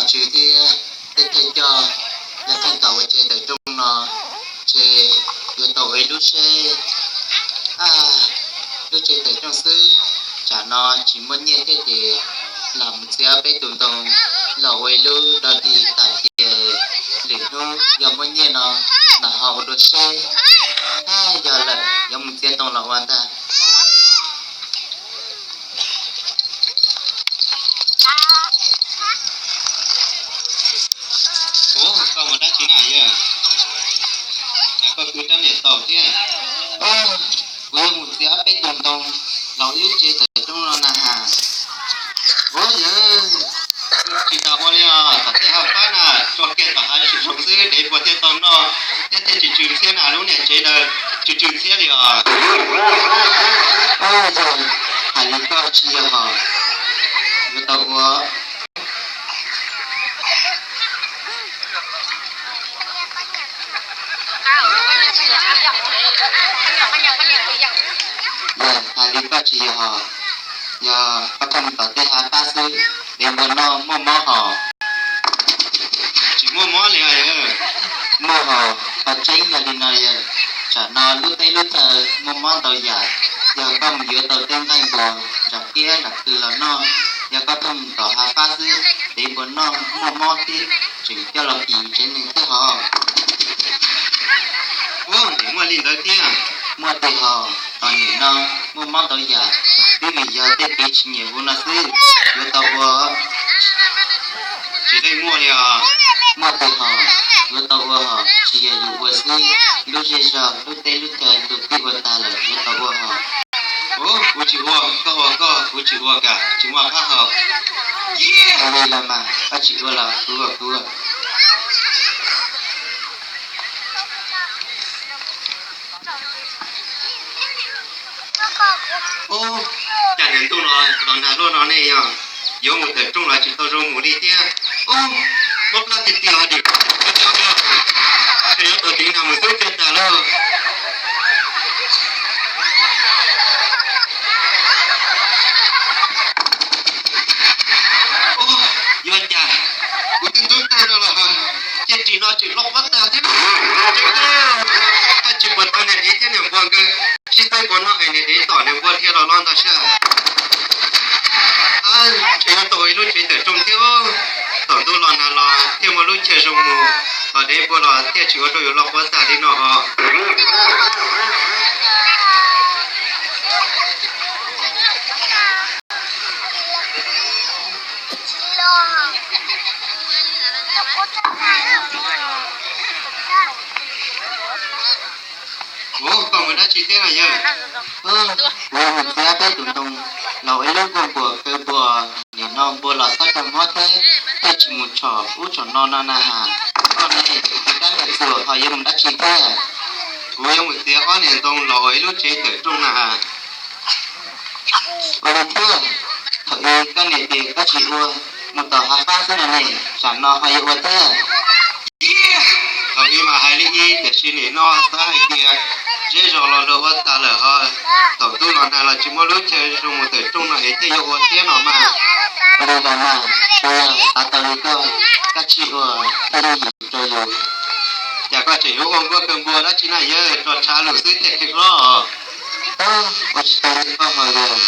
tswv thiab tej thawj coj los thaj kom ua tsev tawm rooj no, ces yuav tau ua ib lub tsheb, lub tsev tawm rooj xwb. Tsam no tsis muaj nyiaj thiab ces lam mus txiav peb tus ntoo los ua ib lub dog dig, tam sis lwm hnub yog muaj nyiaj no mam ho ua dua seb. Yog lawm yuav mus txiav ntoo los ua ntag. Ua, koj mus dab tsi na yawg? Koj kwv rab niag taus thiab. Kuv yuav mus txiav peb tus ntoo los ua lub tsev tawm rooj no na has. Ua yawg, tsis tas ua li os, tom tej hav fab na, tso kiag tom hav zoov xwb dev npua thiaj tau noj thiab thiaj tsw tsw ntxhiab na, lub niag tsev ntawd tsw tsw ntxhiab li os. Yog hais li koj tsis yog hos, yuav tau ua. Yog hais li koj tsis yog hos, yog koj coj mus tom tej hav fab xwb, dev npua noj muaj mob hos? Tsis muaj mob li os. Muaj hos, qhov tseeb yog li no yawg. Tsam no lub teb lub chaw muaj mob ntau yam, yog koj mus yuav tau tej nqaij npua, nram kiab nram kws los noj, yog koj coj mus tom hav fab xwb dev npua noj muaj mob thiab tseem coj los kis yus tsev neeg thiab hos. Ua, nim muaj li ntawd thiab. Muaj tiag hos, tos nim no muaj mob ntau yam, twb vim yog tej kev tsis nyiam hu no xwb, yuav tau ua. Tsis leej muaj li os. Muaj tiag hos, yuav tau ua hos, tsis yog yus ua xwb, lub zej zog lub teb lub chaw tus twb ua tag lawm yuav tau ua hos. Kuv tsis ua, koj ua koj, kuv tsis ua kam tsis muaj qab hau. Ua li los mas, koj tsis ua los kuv ua kuv. Ub, cas niag ntuj no los nag luaj no ne yog, yuav mus tawm rooj los tsis tau zoo mus li thiab. Ub, mob plab tiag tiag li. Ntshe yuav tau ceev nag mus xub kiag tag lauj. Ub, yuav cas kuv twb ntub tag no los, cia ris no tseem loj pob tag thiab. Tseeb, haj tsis puas tau niag dev thiab niag npua nkawd sib txeeb puas noj es niag dev tom niag npua dhia los los ntag sab. Ntshe yuav tau ib lub tsev tawm rooj thiab. Thaum ntuj los nag los thiaj muaj lub chaw zoo mus, ho dev npua los thiaj tsis ua rau yus loj pob tag li no os. Ub, koj mus dab tsi thiab yawg? Kuv mus txiav peb tus ntoo los ua ib lub nkuaj npua kaw npua, nim no npua los txhob raug mob thiab thiaj tsis mus tshom ub tshom no no na has. Koj ne, kab niag txuas ho yuav mus dab tsi thiab? Kuv yuav mus txiav ob niag ntoo los ua ib lub tsev tawm rooj na has. Ua li thiab, thaum ub koj niam tias koj tsis ua, mus tom hav fab xwb no ne, tsam no ho yuav ua thiab. Thaum ub mas hais li ib, tiam sis nim no xav hais tias zej zos los luag ua tas lawm ho, thaum ntuj los nag los tsis muaj lub chaw zoo mus tawm rooj no es thiaj yuav ua thiab no mas. Ua li los mas, tsuas yog xav tau li koj, koj tsis ua thiaj li yim rau yus. Cas koj tseem yuav ua nkuaj kaw npua dab tsi na yawg, rov tshav lus xwb thiaj li hlob. Ua tsis tau li koj hos yawg.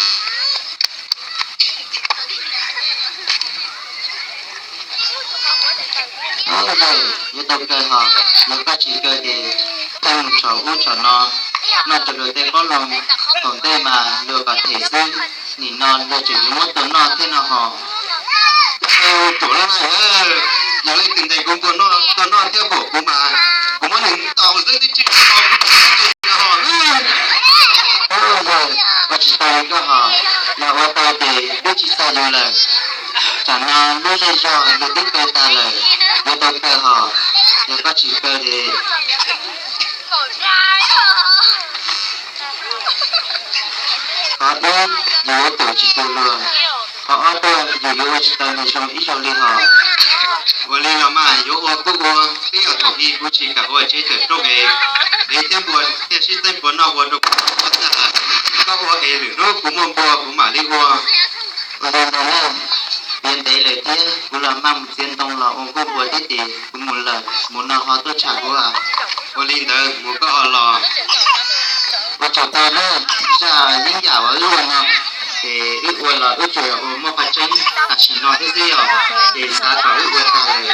Yuav tau kaw hos, yog koj tsis kaw ces thiaj mus tshom ub tshom no, noj rau luag tej qoob loo, thaum ntej mas luag kom them xwb, nim no luag tseem yuav muab tua noj thiab no hos. Ruam lawm na, yog leej twg ntes kuv npua noj, tua noj thiab pom kuv mas kuv muab nws ntaus xwb twb tsis tau kuv tus no hos. Ua tsis tau li koj hos, yog ua tau ces twb tsis txog yus lawm. Tsam no lub zej zog luag twb kaw tag lawm, yuav tau kaw hos, yog koj tsis kaw ces qhov ib, yus yuav tum tsis tau luag, qhov ob tuaj yus yuav ua tsis tau nws zoo ib zaug li hos. Ua li los mas yuav ua kuj ua, twb yog thaum ub kuv tsis kam ua tsev tawm rooj es, dev thiab npua thiaj sib txeeb puas noj ua rau kuv tag. Koj ua es lwm hnub kuv muaj npua kuv mam li ua. Ua li ntawd na, piav ntev lawm thiab, kuv los maj mus txiav ntoo los ua nkuaj npua thiab ces kuv mus lawm, mus no ho tuaj tsham kuv. Ua li ntawd mus koj ho los. Ua tsaug tau na, zaj yeeb yam uas wb ua no ces wb ua los wb tsuas yog ua muaj qhov tseeb tam sim no thiab xwb yom. Ces xav kom wb ua tag lawm,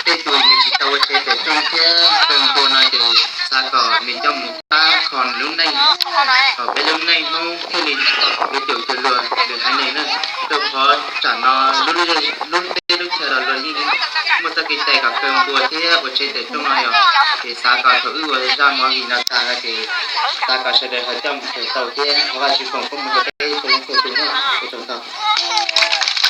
tej tus nws tsis tau ua tsev tawm rooj thiab kaw npua no ces xav kom nws coj mus pab kho nws lub neej, kom peb lub neej Hmoob thiaj li yuav caum cuag luag lwm haiv neeg na. Rau qhov tsam no lub teb lub chaw los luag yeej muaj txoj kev cai kom kaw npua thiab ua tsev tawm rooj no yom. Ces xav kom thaum wb ua zaj movie no tag no ces xav kom sawv daws ho coj mus kawm tau thiab thov Vajtswv foom koob hmoov rau peb txhua leej txhua tus na. Ua tsaug ntau.